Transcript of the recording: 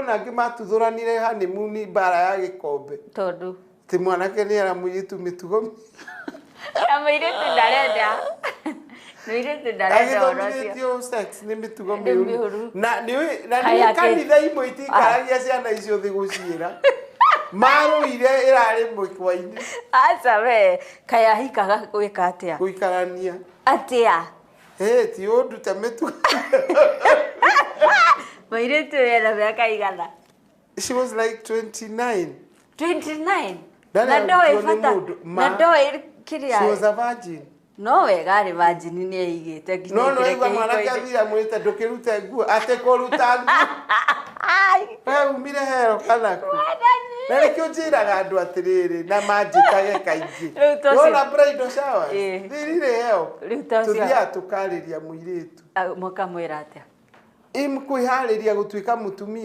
Kwĩna angĩ matuthũranire honeymoon, mbara ya gĩkombe. Tondũ Ti mwanake nĩ era mũirĩtu mĩtugo. Na mũirĩtu ndarenda, mũirĩtu ndarenda ũhoro ũcio. Agĩthomithĩtio sex nĩ mĩtugo Nĩ mĩũru. mĩũru. Na nĩ Kaya kanitha imwe itikaragia ciana icio thĩ gũciĩra marũire ĩrarĩ mũkwa-inĩ. Aca we, kaya ahikaga gwĩka atĩa? Gũikarania. Atĩa? Ĩ ti ũndute mĩtugo. Mũirĩtu ũyũ ena mĩaka igana? She was like 29. 29. Ndarĩ Na ndoĩ arutwo nĩ bata mũndũ, na ndoĩ kĩrĩa. She was a virgin. No wega arĩ virgin, nĩ eigĩte nginya No aingĩre igua mwanake kĩhiko-inĩ. athire amwĩte, "Ndũkĩrute nguo." Atĩ kũruta nguo? Ai. We umire hero kana kũ? Na nĩkĩo njĩraga andũ atĩrĩrĩ, na manjĩtage kaingĩ. Rĩu to Wona bridal showers, Ĩĩ. they really help. Rĩu to ũcio- Tũthiaga tũkarĩria mũirĩtu. Ah, mũkamwĩra atĩa? Im kwĩharĩria gũtuĩka mũtumia.